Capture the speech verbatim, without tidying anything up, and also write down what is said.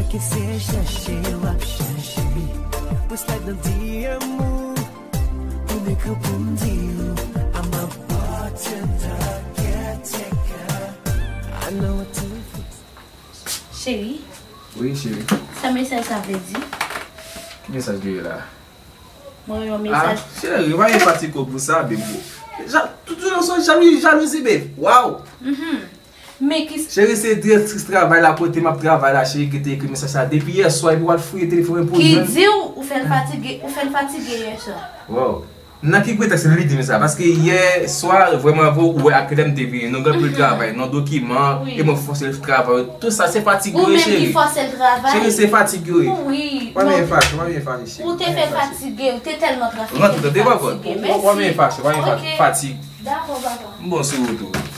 Ke se chèche w ap chèche. Pou slide nan D M ou, pou m ekri w pou m di w, I'm a bartender, caretaker. I know what to fix. Cheri, Wi, cheri. Sa mesaj sa vle di? Ki mesaj li ye la? Mwen yon Ah, mesaj. Cheri, pa gen fatig pou sa, baby. Ja, tout jounen sou jalouzi, jalouzi, baby. Wow! Mhm. Men ki Cheri, se direktris travay la kote m ap travay la, cheri, ki te ekri mesaj sa depi yè swa, epi w al fouye telefòn mwen pou ki jwenn. Di w ou fè l fatige, ou fè l fatige yè swa. Wow. Nan ki pretèks li di m sa? Paske yè swa, vrèman vre, ou wè a kilè m te vini. Nou gen anpil travay, nan dokiman, Wi. E mwen fòse l travay. Tout sa, se fatig yo Ou ye, menm ki cheri. Fòse l travay. Cheri, se fatig yo ye. Wi. Pa Non. Byen fache, pa byen fache, cheri. Ou te fè l fatige, ou te tèlman fatige. Rantre, te pa vòt. Fatige. Pa byen fache, pa byen fache. Ok. Fatig. Dakò, papa. M bon sou wout ou.